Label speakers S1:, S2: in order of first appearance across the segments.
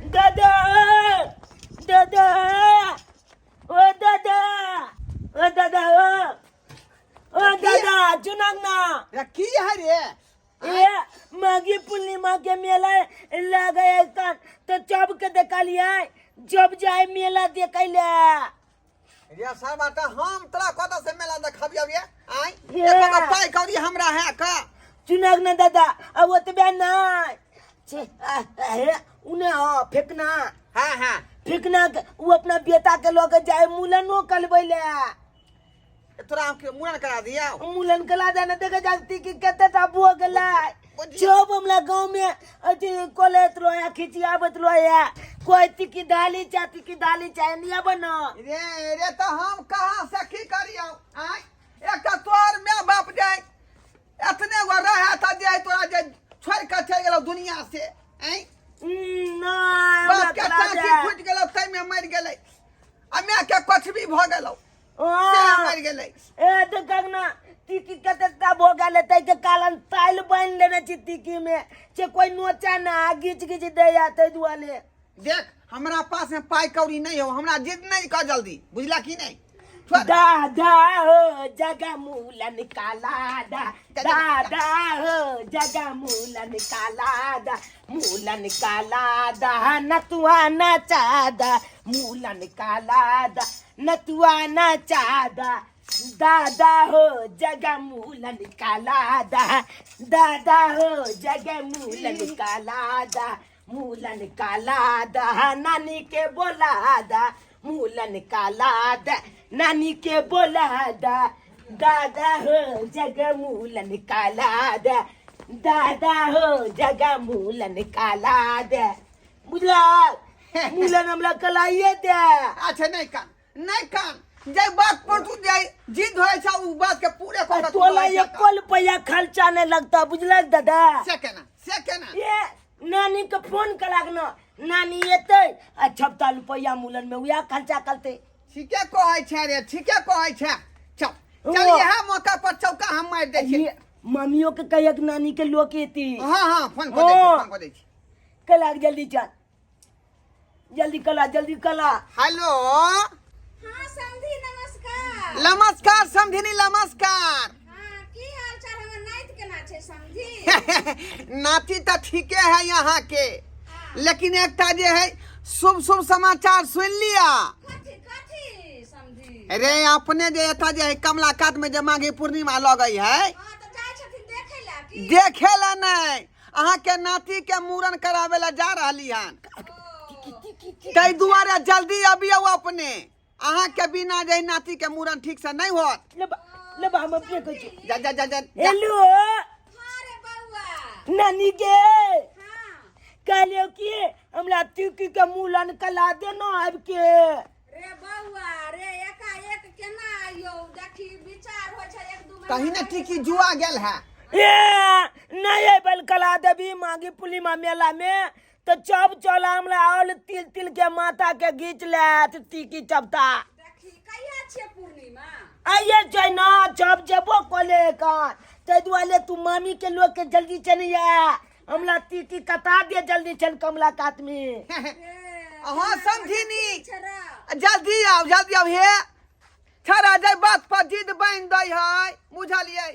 S1: दादा, दादा, ओ दादा, ओ दादा, ओ ओ दादा, चुनक ना।
S2: रे की है रे?
S1: ए माघी पूर्णिमा के मेला लगे का तो जब के देखलिए, जब जाए मेला देखे ले।
S2: रे सरवा, तऽ हम तोरा कतऽ से मेला देखबियौ रे? आँय,
S1: ये।
S2: एको गो पाइ कौड़ी हमरा है का?
S1: चुनक ना दादा, अब ओतबे नहीं छे, आ, हे उने हो फेकना।
S2: हाँ हाँ।
S1: फेकना के वो अपना बेटा के लऽ के जाए मुलनो कलबै ले।
S2: तोरा हम के मुड़न करा दिया?
S1: मुलन कला जाने देखे जाती कि कते टा बुआ गेलै। जब हमरा गांव में अथी कॉलेज रहे, खिचियाबत रहे, कोई तिकी दाली चा, तिकी दाली चाहे नहीं बना।
S2: रे रे, तऽ हम कहाँ से की करियौ? आँय, एकटा तोहर माय बाप जाय एतने गो रहे तऽ जे तोरा जे छोड़ि कऽ चलि गेलौ दुनिया से। आँय,
S1: नहीं, हमरा
S2: बाप के
S1: कला
S2: टाँकी
S1: जाए।
S2: फूटि गेलौ ताहिमे मरि गेलै, आ माय के कछबी भऽ गेलौ से मरि गेलै।
S1: ए तो गगना तीकी कते भो गेलै, ताहि के कारण ताइल बान्हि लेने छी तीकी में जे कोई नोचा ना घीच घीच दैया, ताहि दुआरे।
S2: देख, हमरा पास में पाइ कौड़ी नहीं हो, हमरा जिद नहीं कर जल्दी, बुझला की नहीं? छोड़।
S1: दादा हो जगा मूलन काला दा, दादा हो जगा मूलन काला दा, मूलन काला दा नतुआ नचादा, मूलन काला दा नतुआ नचादा, दादा हो जगा मूलन काला दा, दादा हो जगा मूलन काला दा, मूलन काला दा नानी के बोला दा, मूलन काला दा नानी के बोला दा, दादा हो जग मूलन काला दा, दादा हो जग मूलन काला दा। बुझला, मूलन हमरा कलाइए दे।
S2: अच्छा, नहीं कान, नहीं कान, जे बात पर तू जे जिद होय छै उ बात के पूरे कऽ के तू
S1: तोला
S2: रहै छै।
S1: एको रुपया खर्चा नहीं लगता, बुझल दादा?
S2: से केना, से केना?
S1: ये नानी के फोन करा के न नानी एतै आ छपता रुपया मूलन में उएह खर्चा करतै।
S2: ठीके कहै छै रे, ठीके कहै छै। चल चल,
S1: ओ।
S2: इएह मौका पर चौका हम मारि दै छियै।
S1: ये मम्मियों के कहियक नानी के लोक एती।
S2: हाँ हाँ, फोन कऽ दै छियै,
S1: ओ।
S2: फोन कऽ दै छियै।
S1: कला जल्दी चल, जल्दी कला, जल्दी कला।
S2: हेलो।
S3: हाँ समधी, नमस्कार।
S2: नमस्कार समधिनी, नमस्कार।
S3: हाँ, की हाल चाल? हमर नाति केना छै समधी?
S2: नाती तऽ ठीके है यहाँ के, लेकिन एकटा जे है शुभ शुभ समाचार सुन लिया।
S3: कथी कथी समधी?
S2: रे, अपने जे एतऽ जे है कमला कात में जे माघी पूर्णिमा लगै है।
S3: हाँ, तऽ जाइ छथिन देखै लए की?
S2: देखे ला नहीं, अहाँ के नाती के मूड़न करावे ला जा रहली हन, ताहि दुआरे जल्दी अबियौ अपने। अहाँ के बिना जे नाती के मूड़न ठीक से नहीं होत।
S1: ले बा, हम अपने कहै छी।
S2: जा जा जा जा जा।
S1: हेलो।
S3: हाँ रे बौआ।
S1: नानी के
S3: हाँ।
S1: कहलियौ कि हमरा तिकी के मूलन कला देना आबि के।
S3: रे बौआ रे, एकाएक केना आइयौ? देखी, विचार होइ छै एक दू महीना।
S2: कहीं ने टिकी जुआ गेल है।
S1: ए नहीं अबल कला देबी माघी पूर्णिमा मेला में तो चब चल हमरा और तिल तिल के माथा के घीच लेत टीकी चबता।
S3: देखी, कहिया छियै पूर्णिमा?
S1: आइए छै ना, जब जेबो कले कान, ताहि दुआरे तू मामी के लोग के जल्दी चलिया, हमरा टीकी कटा दे जल्दी चल कमला कात में।
S3: रे,
S2: अहाँ समझिनी।
S3: छरा।
S2: जल्दी आओ, जल्दी आओ। हे छड़ा जे बात पर जिद बान्हि दै है, बुझलियै?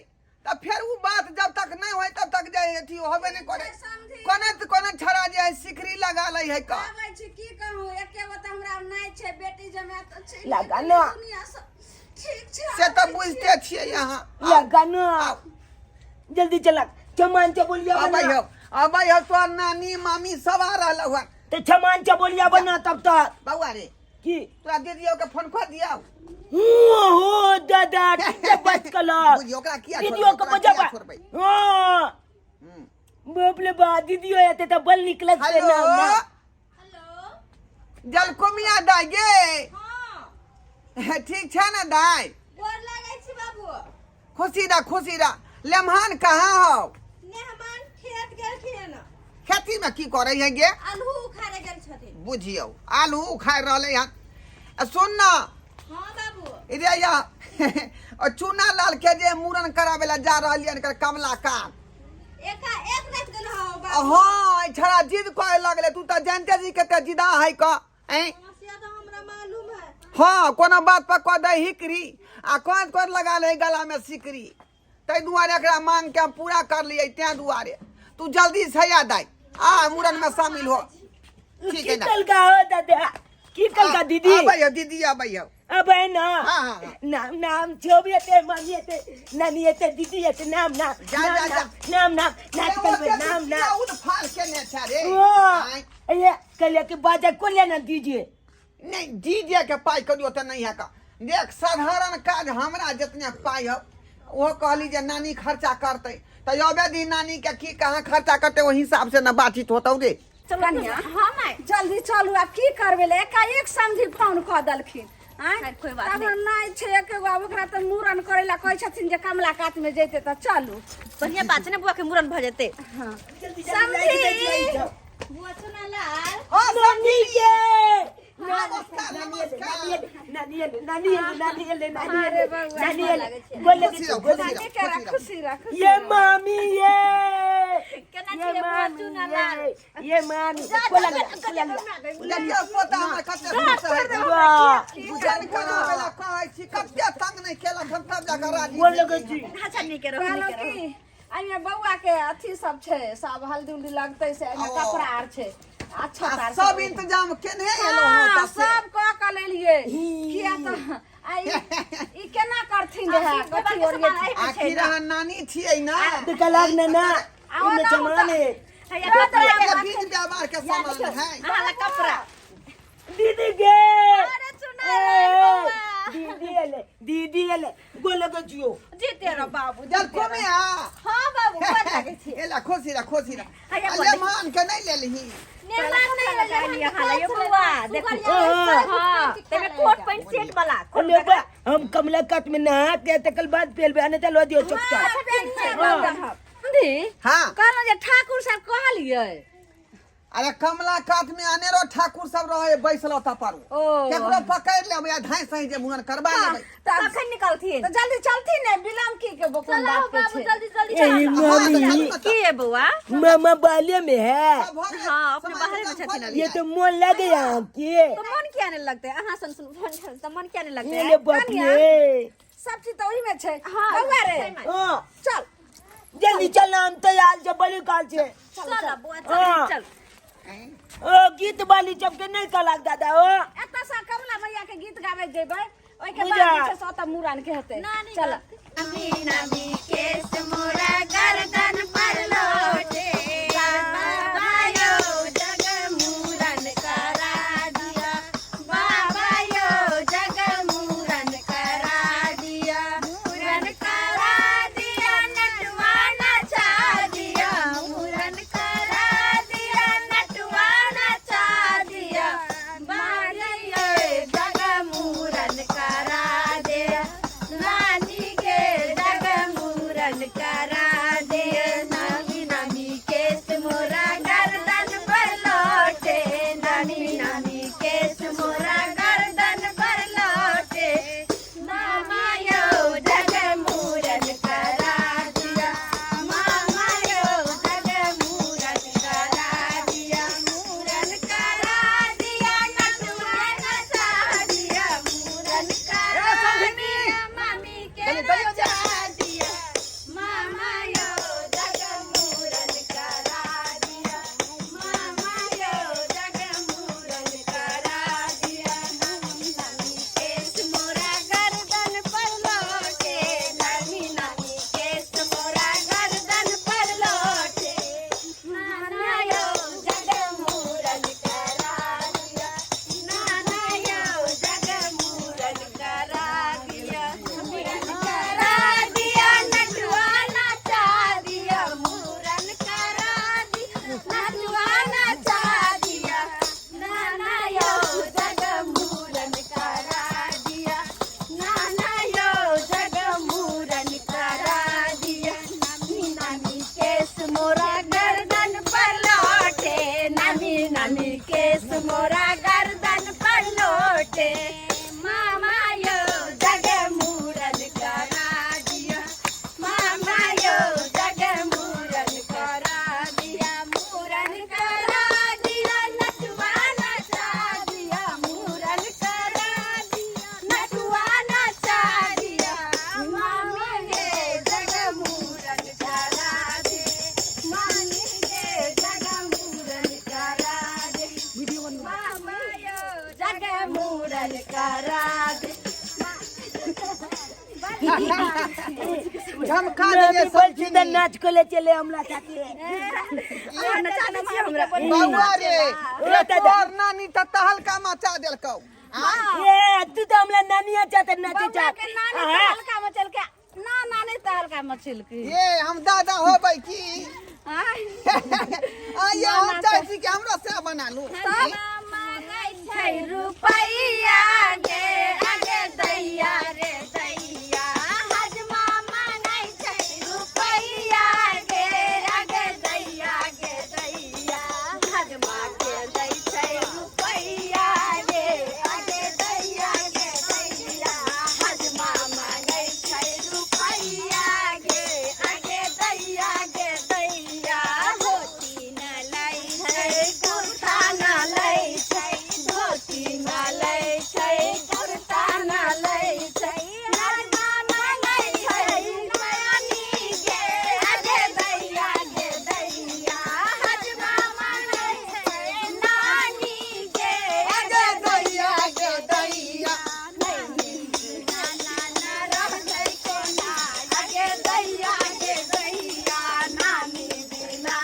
S2: तऽ फेर उ बात जब तक नहीं होय तब तक जे अथी होबे नहीं करे।
S3: समझी।
S2: कोने त कोने छड़ा जे है सिकरी लगा लै है का।
S3: आबै छी, की कहूँ, एके गो तऽ हमरा नहि छै बेटी जमाए तऽ छै।
S1: लगा ना।
S3: दुनिया सब ठीक छै।
S2: से तऽ
S3: आबै छी।
S2: बुझते छियै यहाँ।
S1: लगा ना।
S2: आउ।
S1: जल्दी चलक चमान चबोलिया
S2: अबै
S1: बना।
S2: हो, अबै हो, तोहर नानी मामी सब आ रहल हुआ।
S1: तो चमान चबोलिया बना तब तक।
S2: बौआ रे।
S1: की?
S2: तोरा दीदियो के फोन कर दिया?
S1: हो दादा, ठीक है, बच कला।
S2: बुझियो, ओकरा किया छोड़बै?
S1: दीदियो के
S2: ओकरा
S1: बजाबा।
S2: किया छोड़बै?
S1: हाँ। बाप रे बा, दीदियो एते त बल निकलत से
S2: हेलो।
S1: ना।
S3: हेलो।
S2: जलकुमिया दाइ गे।
S3: हाँ।
S2: ठीक छै ने दाइ?
S3: गोर लागै छी बाबू।
S2: खुशी रह, खुशी रह। लेमहान कहाँ हो?
S3: मेहमान खेत गेलखिन।
S2: खेती में की करे है गे?
S3: आलू उखाड़े गेल छथिन।
S2: बुझियौ, आलू उखाड़ि रहलै हन। आ सुन ना।
S3: हाँ बाबू।
S2: रे या और चूना लाल के जे मूड़न करावे ला जा रहलियन कर कमला कात।
S3: एका एक रात गेल हौ बाबू।
S2: हाँ, छड़ा जिद करे लगले। तू तऽ जानते जी कते जिदा है क ऐं।
S3: समस्या तऽ हमरा मालूम है।
S2: हाँ, कोनो बात पर कह दे हिकरी आ कोन कोन लगा ले गला में सिकरी। ताहि दुआरे एकरा मांग के हम पूरा कर लिए। तें दुआरे तू जल्दी से आ दाई, आ मुड़न में शामिल हो। ठीक है
S1: की
S2: ना?
S1: कल का हो दादा? की कल का दीदी?
S2: आबै हो दीदी, आबै हो।
S1: अब है ना?
S2: हाँ, हाँ, हाँ।
S1: नाम नाम जो भी है, मामी है, नानी है, दीदी है, नाम नाम।
S2: जा,
S1: नाम
S2: जा, जा।
S1: नाम नाम नाम नाच कल नाम नाम।
S2: उन फाल के ने छा रे।
S1: ओ
S2: आँय।
S1: ये कल के बाजा को लेना दीजिए।
S2: नहीं, डीजे के पाइ करियो तऽ नहीं है का। देख, साधारण काज हमरा जितने पाइ हो, ओहो कहली जे नानी खर्चा करतै, तऽ अबे दी नानी के की कहाँ खर्चा करतै, ओहि हिसाब से न बातचीत होतौ रे।
S3: कनिया,
S4: हाँ माय।
S3: जल्दी चलू। आब की करबै ले, एकाएक समझी फोन कऽ देलखिन। आँय?
S4: खैर, कोई बात
S3: तब
S4: नहीं।
S3: नहि छै एक एगो, आब ओकरा तऽ मूड़न करै लए कहै छथिन जे कमला कात मे जैते, तऽ चलू।
S4: बढ़िया बात छै ने, बुआ के मूड़न भऽ जेतै।
S3: हँ।
S1: जल्दी
S3: समझी।
S4: बुआ सुना लाल।
S2: हाँ।
S1: नानी ये।
S2: नमस्कार, नमस्कार।
S1: नानी ये, नानी ये, नानी ये, नानी
S3: अरे
S1: ये,
S3: बउआ,
S1: नानी ये, बोले।
S2: खुशी रहो, खुशी रहो।
S3: नीके रह, खुशी रह, खुशी
S1: ये
S3: रह।
S1: मामी ये।
S4: केना
S1: ये
S4: छियै बुआ
S1: मामी
S4: चुना लाल?
S1: ये, ये मामी बोला बोला।
S2: देखियौ पोता हमर कते खुश है।
S1: वाह।
S2: पूजन कराबै ला कहै छी, कते तंग नहि केलक हम, तब जाकर राजी।
S1: बोल लगे जी।
S4: अच्छा, नीके रहू,
S3: कहलहुँ
S4: नीके रहू।
S3: की एहिमे बौआ के अथी सब छै, सब हल्दी उल्दी लगतै, से एहिमे
S2: ओ।
S3: कपड़ा आर छै, अच्छा।
S2: आ
S3: तार
S2: सब इंतजाम केने एलहुँ हँ
S3: हाँ,
S2: ओतऽ से?
S3: सब कऽ के लेलियै। किया तऽ आ ई केना करथिन
S4: आ,
S3: रहए
S4: शिव भगवान
S3: कथी
S4: के सामान
S3: ओरियेथिन?
S4: एहिमे छै
S2: आखिर
S4: ने?
S2: अहाँ नानी छियै ना?
S1: कलाक ना ना
S3: आओ
S1: इनमें
S3: ना,
S1: जमान है।
S4: हैया कपड़ा।
S2: ये बीज व्यापार के सामान है।
S4: अहाँ लग कपड़ा।
S1: दीदी गे।
S4: अरे चुना लाल बौआ।
S1: दीदी एले, दीदी एले, गोल लगे जियो।
S3: जीते रह बाबू।
S2: जल कोमे आ।
S4: हाँ बाबू, गोर लागै छी।
S2: एला खुशी रह, खुशी रह।
S4: हैया
S2: आ
S4: बोल।
S2: ले, मान के नहीं लेलही।
S4: नेमान नहीं लेले हन, अहाँ लग बौआ, देखू। हाँ, तमे कोट पैंट सेट वाला।
S1: हमें बा हम कमला कात में नहा के तकल बाद पेलबे आने चलो दियो चुपचाप।
S3: समझी।
S2: हाँ।
S3: कहलहुँ जे ठाकुर साहब कहलियै।
S2: अरे, कमला कात में अनेरो ठाकुर सब रहे बैसल ओतऽ पर।
S3: ओ।
S2: केकरो पकड़ लेबै आ धाँइ सही जे मुड़न करबा लेबै।
S3: तब
S4: कखन निकलथिन?
S3: तऽ जल्दी चलथिन ने, विलम्ब की के कोन
S4: चलो
S3: बात के
S4: बाबू
S3: छै?
S4: जल्दी जल्दी
S1: यही
S4: चलो।
S2: हाँ, तऽ
S1: मामी।
S2: चलू ने।
S4: की है बौआ?
S1: मामा बाले में है।
S2: सब भऽ गेल।
S4: हाँ, अपने
S2: सामान
S4: बाहरे में
S2: इंतजाम
S4: छथिन
S2: भऽ
S4: अभी।
S1: ये तो मोन लगे यहाँ के।
S4: तो मन किया नहीं लगते अहाँ सन सुन तऽ मन किया नहीं लगते?
S1: ये ले बाप रे।
S3: सब चीज तऽ ओहिमे छै।
S4: हाँ,
S3: बौआ रे।
S4: छै माय।
S1: हाँ।
S3: चल।
S1: जल्दी चल, हम तैयार जब बड़ी काल से।
S4: चल बौआ, चल।
S1: हाँ।
S4: चल।
S1: ओ गीत वाली जब के नहीं कलाक दादा ओ।
S3: एतऽ सँ कमला मैया के गीत गाबै जेबै, ओहिके बाद
S1: बुझा।
S3: जे छै से ओतऽ मुड़न के हेतै।
S4: नानी।
S3: चल।
S4: नमी नमी केस मोरा गर्दन पर लोटे, बाबा यो जग मूरन करा दिया, बाबा यो जग मूरन करा दिया, मूरन करा दिया नटुआ नचा दिया, मूरन करा दिया नटुआ नचा दिया, बाबा यो जग मूरन करा दे, नानी के जग मूरन करा दे, नानी नानी केस मोरा गर्दन पर लौटे, नानी नानी केस मोरा गर्दन पर लौटे, मामा यो जग मूरन करा दिया, मामा यो जग मूरन करा दिया, मूरन करा दिया नटुआ नचा दिया, मूरन करा दिया मामी के नचा दिया, मामा यो जग मूरन करा दिया, मामा यो जग मूरन करा दिया, नानी नानी केस मोरा गर्दन पर लौटे, नानी नानी केस मोरा गर्दन पर लौटे, नाना यो जग मूरन करा दिया, नाना यो जग मूरन करा दिया, मूरन करा दिया नटुआ नचा दिया, मूरन करा दिया नटुआ नचा दिया, नाना यो जग मूरन करा दिया, नाना यो जग मूरन करा दिया, नानी नानी केस मोरा गर्दन पर लौटे, नानी नानी केस मोरा गर्दन पर लौटे, मामा यो जग मूरन करा दिया, मामा यो जग मूरन करा दिया।
S3: मूड़न करा दे।
S2: झमका देलियै
S1: बोल छी
S2: समधिनी।
S1: नाच को ले चले हमरा साथे।
S4: अहाँ नचा दै छियै हमरा।
S2: बौआ रे,
S1: ओ
S2: रे
S1: दादा।
S2: तोहर नानी तऽ तहलका मचा देलकौ।
S1: ए तू तो हमरा नानिया चाहते नाचे
S3: बौआ
S1: चाह।
S3: के नानी तहलका मचलके ना, नानी तहलका मचलके।
S2: ये हम दादा होबै की?
S3: आय।
S2: आइए हम चाहै छी कि हमरो से बना लू।
S3: मांगै छै रुपैया गे आगे दैया रे दैया, हजमा मांगै छै रुपैया गे आगे दैया गे दैया, हजमा के दै छै रुपैया गे आगे दैया गे दैया, हजमा मांगै छै रुपैया गे आगे दैया गे दैया, धोती न लै छै कुर्ता न लै छै, धोती न लै छै कुर्ता न लै छै, हजमा मांगै छै नानी गे आगे दैया गे दैया, हजमा मांगै छै नानी गे
S2: आगे दैया गे दैया,
S3: नानी ना ना रहतै कोना आगे दैया गे दैया, नानी बिना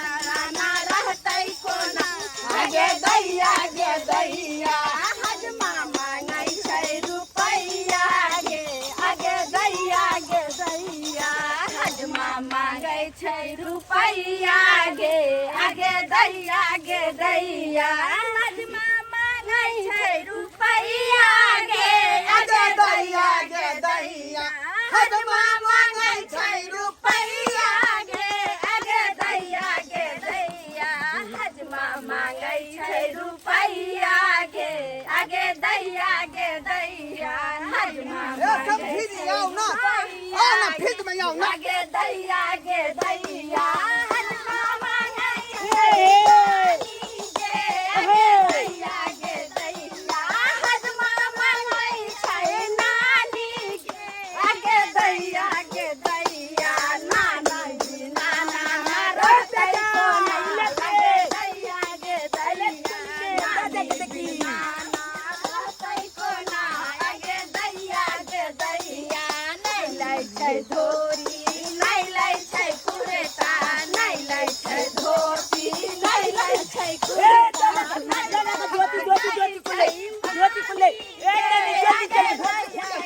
S3: ना रहतै कोना
S2: आगे दैया गे दैया,
S3: हजमा मांगै छै रुपैया गे आगे दैया गे दैया, हजमा मांगै छै रुपैया गे आगे दैया गे दैया, हजमा मांगै छै रुपैया गे
S2: आगे दैया गे दैया, हजमा मांगै छै रुपैया
S3: गे आगे दैया गे दैया, हजमा मांगै छै रुपैया गे आगे दैया गे दैया, हजमा
S2: ए समधी जी आउ ना, आउ ना फील्ड में आउ ना।
S3: आगे दैया गे दैया, हजमा मांगै छै गे आगे दैया गे दैया, हजमा मांगै छै नानी गे आगे दैया गे दैया, नानी बिना नाना रहतै कोना आगे दैया गे दैया, नानी बिना ना रहतै कोना आगे दैया गे दैया, नै लै छै धोती नै लै छै कुर्ता, नै लै छै धोती नै लै छै
S1: ए
S3: कुर्ता,
S1: दादा दादा धोती धोती धोती खुले धोती खुले, ए नानी जल्दी चले।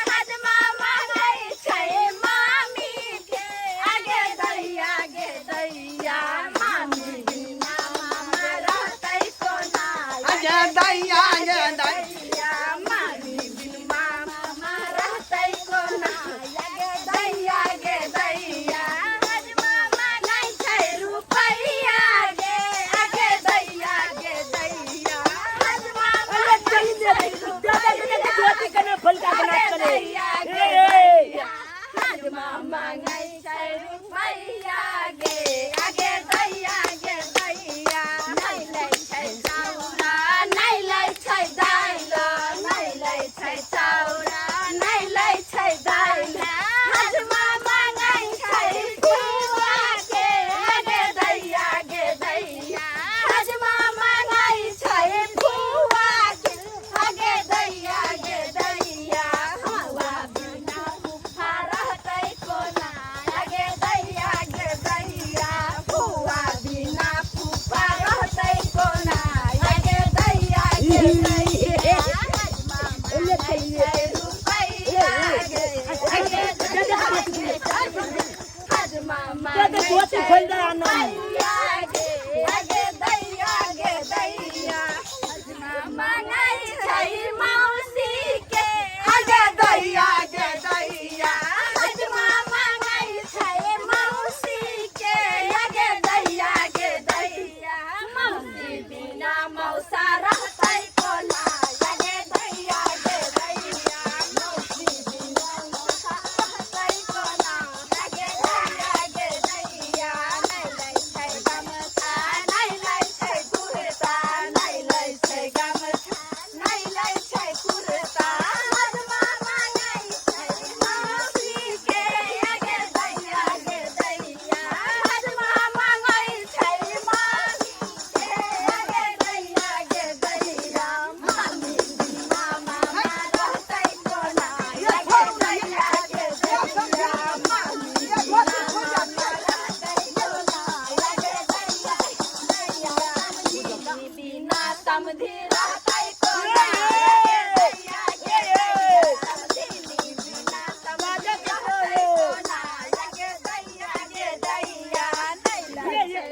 S3: हजमा मांगै छै मामी के आगे दैया गे दैया, मामी बिना मामा रहतै कोना
S2: आगे दैया गे दैया,
S3: दैया, मामी बिन मामा रहतै कोना आगे दैया गे दैया, हजमा मांगै छै रुपैया गे आगे दैया गे दैया, हजमा
S1: अरे
S3: मांगै
S1: चली
S3: छै
S1: दादा दादा धोती कने फलका के नाच चले।
S3: दैया गे
S1: ए
S3: दैया, हजमा मांगै छै रुपैया गे आगे दैया गे दैया, नै लै छै चाउरा नै लै छै दाइल, नै लै छै चाउरा नै लै छै दाइल, हजमा मांगै छै फुआ के आगे दैया गे दैया, हजमा मांगै छै फुआ के आगे दैया गे दैया, फुआ बिना फुफा रहतै कोना आगे दैया गे दैया, फुआ बिना फुफा रहतै कोना आगे दैया गे दैया, हजमा मांगै छै रुपैया गे आगे दैया गे दैया, हजमा
S1: दादा
S3: मांगै
S1: धोती
S3: छै
S1: खोल दे नानी।
S3: रुपैया गे आगे दैया गे दैया, हजमा मांगै छै मौसी के
S2: आगे दैया गे दैया,
S3: हजमा मांगै छै मौसी के आगे दैया गे दैया, मौसी बिना मौसा रहतै कोना आगे दैया गे दैया, मौसी बिना मौसा रहतै कोना आगे दैया गे दैया, नै लै छै गमछा नै लै छै कुर्ता, नै लै छै गमछा नै लै छै कुर्ता, हजमा मांगै छै मौसी के आगे दैया गे दैया, हजमा मांगै छै मामी के आगे दैया गे समधी रहतै कोना गे दैया गे दैया समधिनी बिना समधी रहतै कोना गे दैया गे दैया नहि लै छै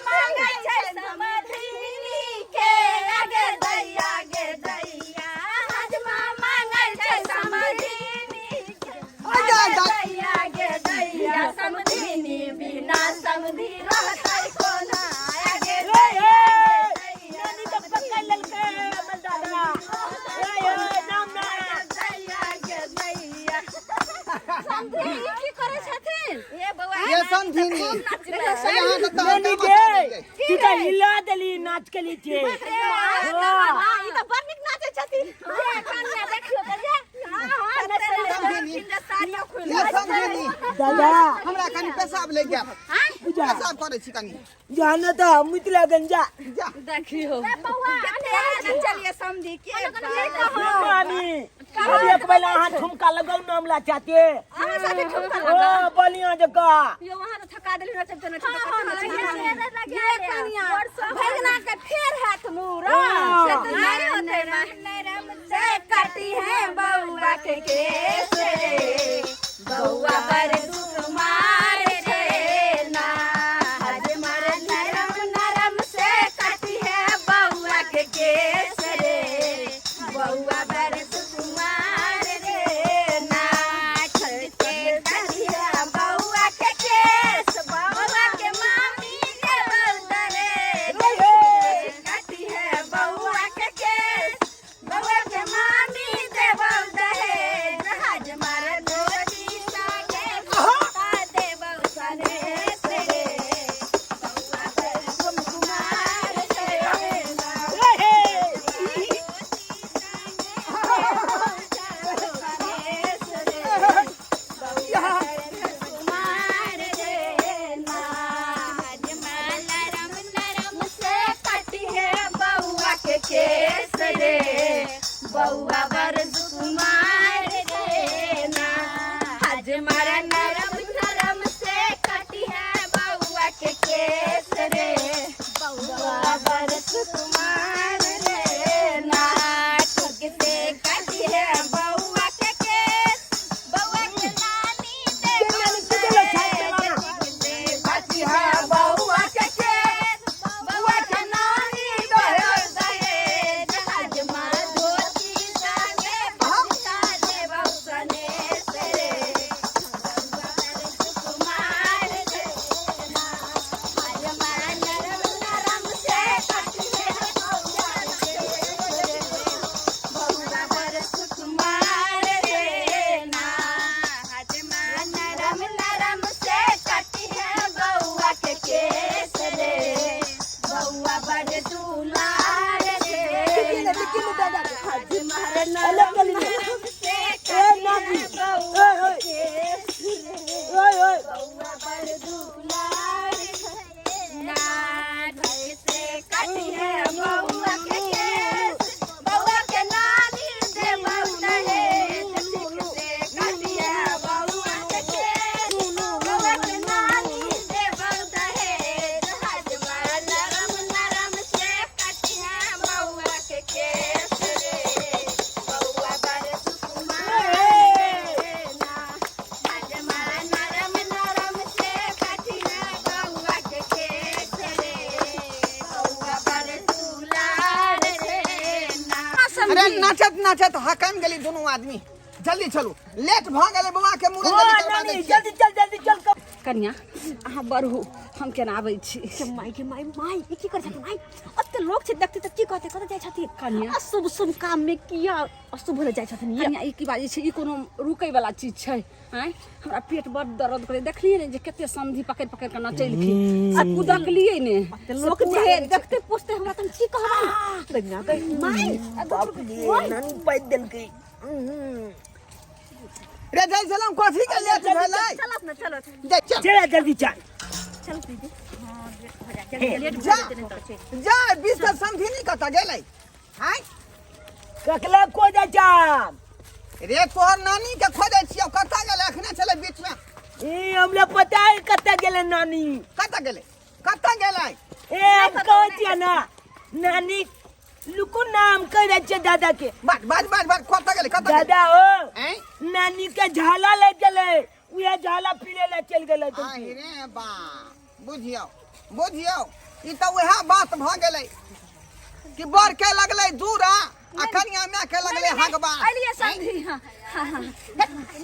S3: मांगै छै समधिनी के आगे दैया गे दैया हजमा मांगै छै समधिनी के आगे दैया गे दैया समधिनी बिना समधि रहतै कोना आगे दैया गे दैया समधि की करै छथिन ए बौआ
S2: ये समधिनी यहाँ तऽ तहन
S1: नानी
S2: तऽ
S1: गे
S2: मचा देलियै।
S1: तू तऽ हिला देली नाच के लीचे
S3: ई तऽ बड़ नीक नाचै छथिन ये कन्या देखियौ तऽ जे हां हां
S2: समधिनी ये समधिनी
S1: दादा
S2: हमरा कनि पेशाब लागि गेल
S1: पूजा
S2: पेशाब करै छी कनि
S1: जाना तऽ मिथिला गंजा
S2: जा
S4: देखियौ
S3: बौआ
S4: चलिए समझी के
S1: मामी अभी एक बेला अहाँ ठुमका लगाउ ना हमरा चाचे
S4: अहाँ साथे ठुमका
S1: ओ बलिया जकाँ
S4: यो वहाँ तो थका देली नचब त नचब
S3: हां
S4: कते
S3: ये कन्या भगना के फेर हाथ मुरा
S1: हाँ।
S3: से तो नहीं होते नरम से कटी है बउआ के केस रे बउआ पर दुख मार रे ना हजमा नरम नरम से कटी है बउआ के केस रे बउआ पर दुख मार रे ना छठ के कटी है बउआ के केस बउआ के मामी के बलदरे कटी है बउआ के केस बउआ के मामी देवल दहेज हज मार धोती सागे कुर्ता देवल सनेस रे बउआ पर कुमार रे ना बउआ बर सुकुमार रे ना हजमर नरम नरम से कटी है बउआ के केस रे बउआ बर सुकुमार रे ना ठग से कटी है बउआ के केस बउआ के नानी दे कटी है बउआ के केस बउआ के नानी दे हजमा धोती संगे भक्ता देवौ सनेस रे बउआ बर सुकुमार रे ना हजमा नरम नरम से कटी है बउआ के रे बउआ बर सुकुमार रे ना हजमा नरम नरम से कटी है बउआ के केस रे बउआ बड़ दुलार रे ना हजमा नरम नरम से कटी है बउआ के केस रे
S1: ओए ओए
S3: बउआ बड़ दुलार रे ना ढंग से कटी है बउआ के केस बउआ के नानी दे दहेज ठीक से कटी है बउआ के केस बउआ के नानी दे दहेज हजमा नरम नरम से कटी है बउआ के केस रे बउआ बड़ सुकुमार रे ना हजमा नरम नरम से कटी है बउआ के केस रे बउआ बड़ दुलार रे ना
S2: अरे नाचत नाचत हकम गेली दुनू आदमी जल्दी चलू लेट भऽ गेलै बौआ के मुड़न
S1: ओ
S2: जल्दी करबा
S1: नानी
S2: दै छियै
S1: जल्दी चल जल्दी चल
S4: कन्या अहाँ बढ़ू हम केना आबै छी
S5: माय के माय माय ई की करै छथिन माय ओते लोक छै देखते तऽ की कहते कतऽ जाइ छथिन
S4: कन्या।
S5: अशुभ शुभ काम में किया अशुभ होले जाइ छथिन ये
S4: कन्या ई की बाजै छै ई कोनो रुकै वाला चीज छै आँय हमरा पेट बड दर्द करै देखलियै ने जे कते समधी पकड़ि पकड़ि कऽ नचेलखिन आ कुदकलियै ने
S5: लोक जे देखते पूछते हमरा तऽ हम की कहबै कन्या गै माय
S1: बाप रे नानी पाइ देलकै
S2: रे जाइ छलहुँ कथी के लेट भेलै
S5: चलत ने चलत
S2: जा चल
S1: चल जल्दी चल
S5: चल दीदी लेट
S2: जा जा बीस तऽ समधी नहि कतऽ गेलै आँय
S1: ककला को जा जा
S2: रे तोहर नानी के खोजै छियौ कतऽ गेलै अखने छलै।
S1: गेलै नानी।
S2: कतऽ गेलै, कतऽ गेलै?
S1: ए हम कहै छियै ना नानी, लुकु नाम कहि रहल छियै दादा के।
S2: बाज बाज बाज बाज, कतऽ गेलै, कतऽ गेलै?
S1: दादा हो,
S2: ऐं?
S1: नानी के झाला लागि गेलै, उहे झाला पीले लए चलि गेलै।
S2: आहि रे बा, बुझियौ बुझियौ, ई तऽ उएह बात भऽ गेलै कि बर के लगलै दूरा आ कनिया माय के लगलै हगबा।
S4: अलिए समधी। हाँ हाँ हाँ,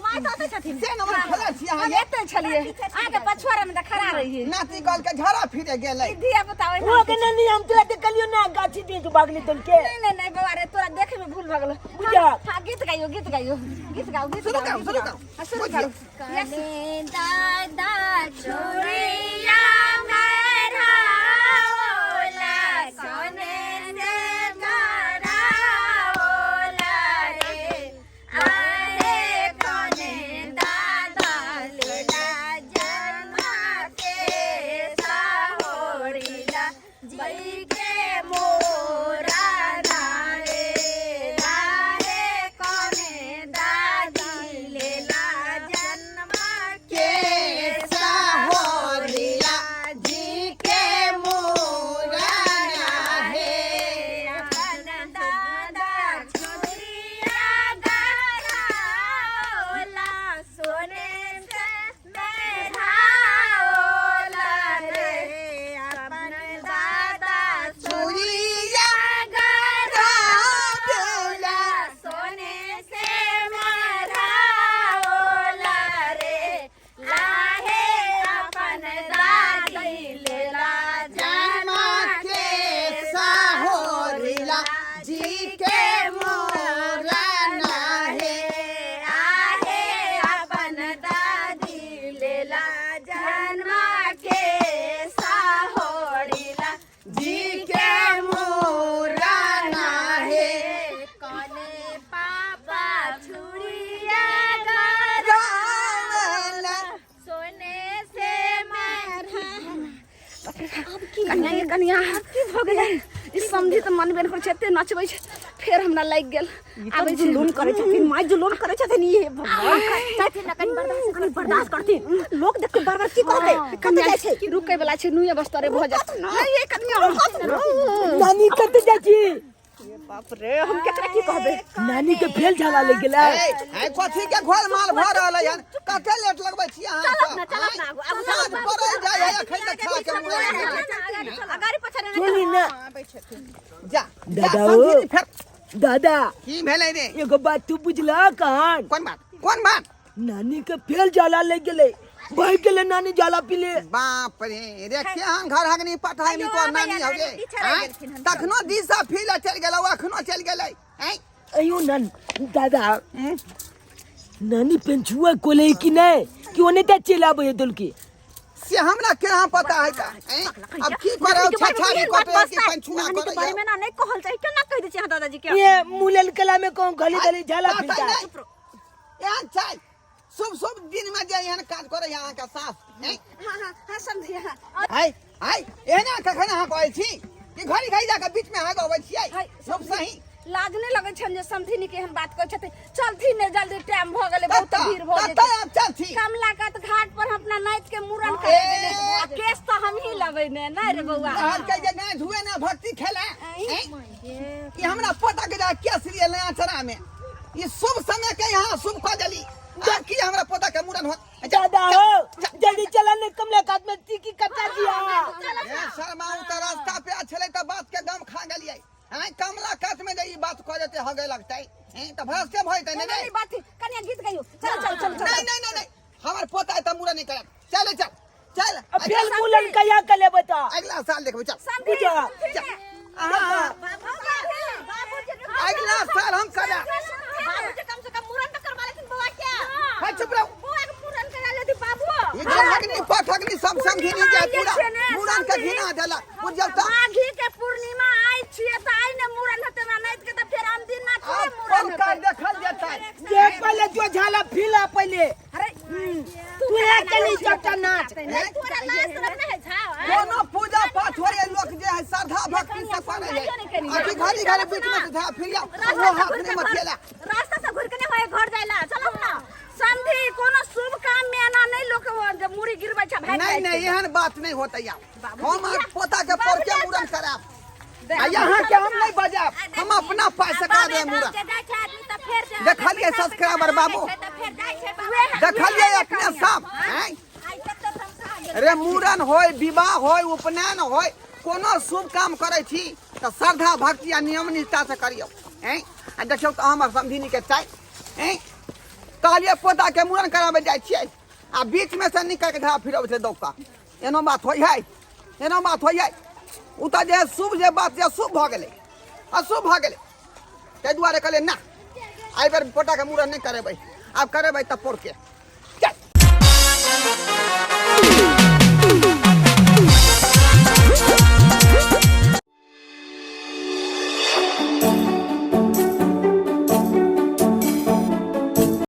S5: माय तऽ ओतै छथिन।
S2: से नंबर खेलै छी अहाँ
S4: हम
S2: ये?
S4: एते छलिए, अहाँके पछुआरा में तऽ खड़ा रहिए।
S2: नाती कहल के झड़ा फिरे गेलै।
S4: ई धिया पुता ओहिना।
S1: ओ के नानी, हम तोरा देखलियो ना गाछी दिस भागली तोल के।
S4: नहीं नहीं नहीं बौआ रे, तोरा देखे में भूल भऽ गेलो।
S1: बुझा।
S4: हाँ, गीत गाइयो, गीत गाइयो, गीत गाओ, गीत
S2: शुरू
S4: गाओ,
S2: करू,
S4: गीत
S2: शुरू
S4: गाओ।
S2: करू।
S4: हाँ, शुरू
S2: बुझियौ।
S4: करू। यस।
S3: कने दादा चूड़िया मेहराओला, सोने से कराओला रे। अरे कने दादा लेला जन्मा के साहोरीला जी के मोरा ना रे। आहे कने दादी लेला जन्मा
S2: के साहोरिया जी के मोरा हे।
S3: अपन दादा चूड़िया गहराओला, सोने से मेहराओला रे। अपन दादा
S2: चूड़िया
S3: गहराओला, सोने से मेहराओला रे। लाहे अपन दादी लेला
S2: जन्मा के साहोरिया जी के मोरा हे।
S3: आहे अपन दादी लेला जन्मा के साहोरीला
S2: जी के मोरा हे।
S3: कने पापा छुड़िया गरावला, सोने से मेहरा।
S4: कनिया ये कनिया, की भऽ गेलै? ई समधी तऽ मनबे नहि करै छै, एते नचबै छै, फेर हमरा लागि गेल। आबै छै।
S5: जुलूम करै छथिन माय, जुलूम करै छथिन ई। हे भगवान, चाची ना कनि बर्दाश्त, कनि बर्दाश्त करथिन। लोक देखते बार बार की कहते? कतऽ जाइ छै?
S4: रुकै वाला छै, नुए बस्तरे भऽ जायत। नहीं ये कनिया,
S1: नानी कतऽ जाइ छी?
S5: बाप रे, हम केकरा की कहबै?
S1: नानी के फेल झाला लागि गेलै।
S2: ए, ए, कथी के घोल माल भऽ रहल है? कते लेट लगबै छी अहाँ
S5: चलब
S2: सब?
S5: ना, चलब ना, आगू, आगू
S2: साँझ
S5: चलब।
S2: पड़ै जाइ है, एखन तक खा के मुँह लागि गेलै।
S5: अगाड़ी पछाड़ी नहि।
S1: सुनी ना।
S2: जा जा।
S1: दादा ओ।
S2: समझी फेर
S1: दादा।
S2: की भेलै रे?
S1: एगो बात तू बुझला कहान?
S2: कोन बात, कोन बात?
S1: नानी के फेल जाला लागि गेलै, भागि गेलै नानी जाला पीले।
S2: बाप रे रे, केहन घर हगनी पठानी तोर नानी हौ रे?
S5: पीछे रहि
S2: आँय?
S5: गेलखिन हन।
S2: तखनो दिशा फील चलि गेलौ, अखनो चलि गेलै। आँय?
S1: अयो नन दादा, नानी पेंछुआ कोले कि नहीं कि ओने ते चलि आबै है दुलकी?
S2: से हमरा केना पता है का? आँय? अब की करब, छछारी कटे कि पंछुआ
S5: नानी के
S2: करे?
S5: बारे में ना नहीं कहल चाही। केना कहि दै छी अहाँ दादाजी के?
S1: ये मुलल कला में कहूँ गली गली झाला फिरता।
S2: एहन छै शुभ शुभ दिन में जे एहन काज करे अहाँके सास? आँय?
S4: हाँ हाँ हाँ, समझिए, हाँ।
S2: हाय हाय, एहना कखन अहाँ कहै छी कि घड़ी घड़ी जाके बीच में अहाँ गबै छियै?
S4: हाय,
S2: सब सही।
S4: लाज नहि लगै छनि जे समधिनी के एहन बात कहै छथिन? चलथिन ने जल्दी, टाइम भऽ गेलै बहुत,
S2: कतऽ?
S4: भीड़ भऽ
S2: कतऽ
S4: जेतै।
S2: आब चलथी?
S4: कमला कात घाट पर हम अपना नाति के मूड़न करेबै ने, आ केश तऽ हमही लेबै ने। नहि रे बौआ?
S2: कहलकै जे गाय धुए ना भक्ति खेले। ऐं? ई हमरा पोता के जा केस लिए नया चरा में, ई शुभ समय के यहाँ शुभ कऽ देली। आब की हमरा पोता के मूड़न होत?
S1: दादा हो, जल्दी चला ने, कमला कात में तीकी कटा दिया।
S2: ए शर्मा, उ तऽ रास्ता पे छलै तऽ बात के गम खा गेलियै। हैं, कमला कात में जे ई बात कह देते हगे लगतै, हैं, तऽ भरसे भऽ जेतै। नहीं
S4: नहीं बात, कनिया गीत गाइयो, चल चल चल चल।
S2: नहीं नहीं नहीं नहीं, हमर पोता है तऽ मूड़न नहीं करत। चल चल चल।
S1: अब फेल मुलन कहिया के लेबै तऽ?
S2: अगला साल देखबै, चल।
S4: समधी,
S1: बुझा।
S4: समधी ने।
S2: अहाँ अगला साल हम करब।
S5: बाबूजी कम से कम मूड़न तऽ करवा लेथिन बौआ के।
S2: है, चुप रहो।
S4: बौआ के मूड़न करा लेती बाबू।
S2: ई झगनी पठगनी सब समझी नहीं जाय, पूरा मूड़न के घिना देलक, बुझल तऽ?
S4: माघी के पूर्णिमा आइ छियै तऽ आइ ने मूड़न हेतै ना नाति के, तऽ फेर आन दिन ना थोड़े मूड़न
S2: अपन काज
S4: हेतै।
S2: देखल जेतै।
S1: जे पहले जो झाला फिला पहले।
S4: अरे
S1: तू एक के चट्टा नाच।
S5: तोरा लाज शरम नहि होइ छौ?
S2: कोनो पूजा पाठ होय, लोक जे है श्रद्धा भक्ति से करे है, अथी घड़ी घड़ी बीच में से धा फिर जाओ, वो हाथ नहीं मथिएला।
S5: रास्ता से घुर के नहि होय घर जाइला, चलब ना।
S4: समधी, कोनो शुभ काम में एना नहीं लोक मुड़ी गिरबै छै भागि
S2: नहीं
S4: जाइ
S2: नहीं
S4: छै।
S2: एहन बात नहीं होते यार
S4: बाबूजी,
S2: हम
S4: किया?
S2: पोता के
S4: बाबूजी,
S2: पोरके मूड़न कराब
S4: दे,
S2: आ यहाँ के हम नहीं बजाब, हम अपना पैसा करा दे मूड़न। देखलियै सब्सक्राइबर बाबू? देखलियै अपने सब हैं? रे मूड़न होय, विवाह होय, उपनयन होय, कोनो शुभ काम करै छी तऽ श्रद्धा भक्ति आ नियम निष्ठा से करियौ हैं। आ देखियौ तऽ हमर समधिनी के चाय हैं, कहलियै पोता के मूड़न कराबै जाइ छियै आ बीच में से निकल के धरा फिरबै छै दौका। एनो बात होइ है, एनो बात होइ है। ओ तऽ जे शुभ जे बात जे शुभ भऽ गेलै, अशुभ भऽ गेलै। ताहि दुआरे कहलियै ना, एहि बेर पोताके मूड़न नहि करेबै, आब करेबै तऽ पोरके।